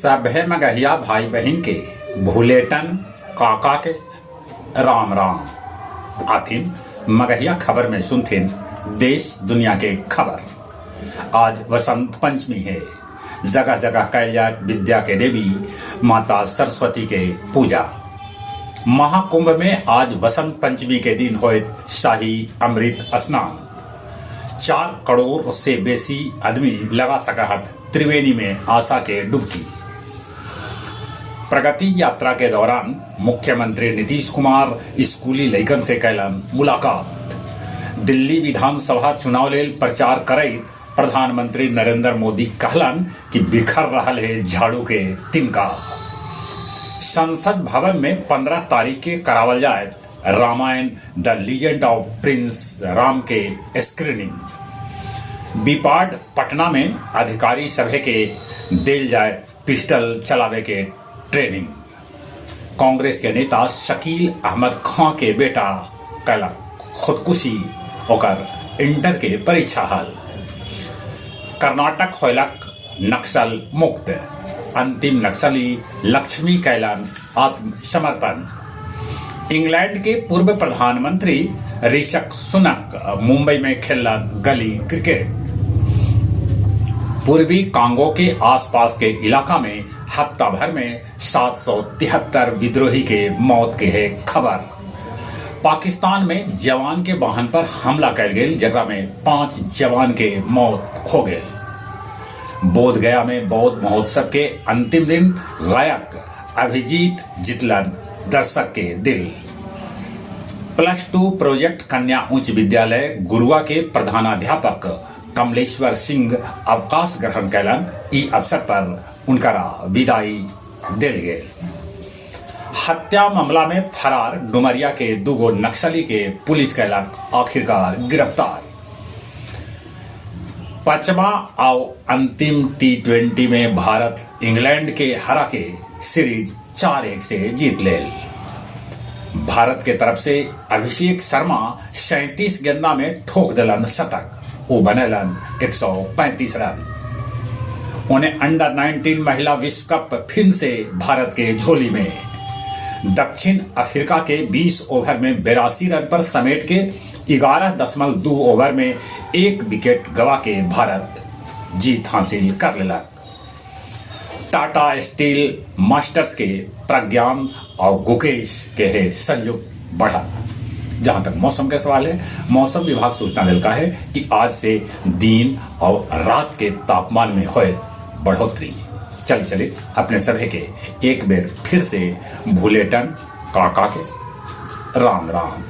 सभे मगहिया भाई बहिन के भुलेटन काका के राम राम। आथिन मगहिया खबर में सुनथिन देश दुनिया के खबर। आज वसंत पंचमी है। जगह जगह कैल जात विद्या के देवी माता सरस्वती के पूजा। महाकुंभ में आज वसंत पंचमी के दिन होयत शाही अमृत स्नान। 4 करोड़ से बेसी आदमी लगा सकहत त्रिवेणी में आशा के डुबकी। प्रगति यात्रा के दौरान मुख्यमंत्री नीतीश कुमार स्कूली लइकन से कैलन मुलाकात। दिल्ली विधानसभा चुनाव लेल प्रचार करैत प्रधानमंत्री नरेंद्र मोदी कहलन कि बिखर रहल है झाड़ू के तिनका। संसद भवन में 15 तारीख के करावल जाए Ramayana the legend of Prince Ram के स्क्रीनिंग। बिपार्ड पटना में अधिकारी सभे के देल जाए पिस्टल चलावे के ट्रेनिंग। कांग्रेस के नेता शकील अहमद खां के बेटा कैलक खुदकुशी, ओकर इंटर के परीक्षा हल। कर्नाटक होयलक नक्सल मुक्त, अंतिम नक्सली लक्ष्मी कैलन आत्मसमर्पण। इंग्लैंड के पूर्व प्रधानमंत्री ऋषि सुनक मुंबई में खेलन गली क्रिकेट। पूर्वी कांगो के आसपास के इलाका में हफ्ता भर में 773 विद्रोही के मौत के है खबर। पाकिस्तान में जवान के वाहन पर हमला कैल गेल, जकरा में 5 जवान के मौत हो गए। बोध गया में बौद्ध महोत्सव के अंतिम दिन गायक अभिजीत जितलन दर्शक के दिल। +2 प्रोजेक्ट कन्या उच्च विद्यालय गुरुआ के प्रधानाध्यापक कमलेश्वर सिंह अवकाश ग्रहण कैलन। ई अवसर पर उनकरा विदाई देल गेल। हत्या मामला में फरार डुमरिया के दूगो नक्सली के पुलिस कैलक आखिरकार गिरफ्तार। पांचवा और अंतिम टी20 में भारत इंग्लैंड के हरा के सीरीज 4-1 से जीत लेल। भारत के तरफ से अभिषेक शर्मा 37 गेंदा में ठोक दिलन शतक, वो बनेलन 135 रन। उन्हें अंडर 19 महिला विश्व कप फिर से भारत के झोली में। दक्षिण अफ्रीका के 20 ओवर में 82 रन पर समेट के 11.2 ओवर में एक विकेट गवा के भारत जीत हासिल कर लेलक। टाटा स्टील मास्टर्स के प्रज्ञान और गुकेश के है संयुक्त बढ़त। जहां तक मौसम के सवाल है, मौसम विभाग सूचना दिलका है कि आज से दिन और रात के तापमान में होए बढ़ोतरी। चले चले, अपने सभी के एक बेर फिर से भूलेटन काका के राम राम।